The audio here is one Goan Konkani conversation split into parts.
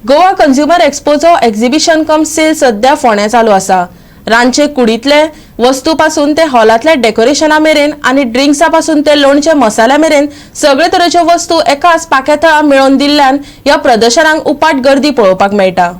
गोवा कंझ्युमर एक्सपोचो एक्झिबिशन कम सेल सध्या फोंड्यां चालू आसा. रांदचे कुडींतले वस्तू पासून ते हॉलांतल्या डेकोरेशना मेरेन आनी ड्रिंक्सा पासून ते लोणचे मसाल्या मेरेन सगळे तरेच्यो वस्तू एकाच पाक्याथळा मेळोवन दिल्ल्यान ह्या प्रदर्शनाक उपाट गर्दी पळोवपाक मेळटा.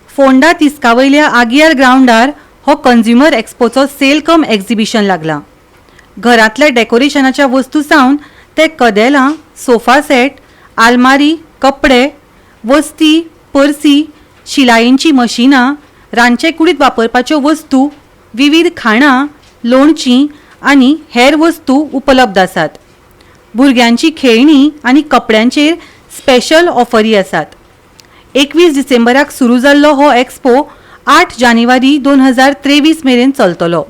फोंडा तिस्कावयल्या आगियार ग्रावंडार हो कंझ्युमर एक्सपोचो सेल कम एक्झिबिशन लागला. घरांतल्या डेकोरेशनाच्या वस्तू सावन ते कदेलां, सोफा सेट, आलमारी, कपडे, वस्ती, पर्सी, शिलायेंचीं मशिनां, रांदचे कुडींत वापरपाच्यो वस्तू, विवीध खाणां, लोणचीं आनी हेर वस्तू उपलब्ध आसात. भुरग्यांची खेळणीं आनी कपड्यांचेर स्पेशल ऑफरी आसात. 21 डिसेंबराक सुरू जाल्लो हो एक्सपो 8 जानेवारी 2023 मेरेन चलतलो.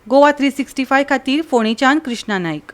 गोवा 365 खातीर फोंडेच्यान कृष्णा नायक.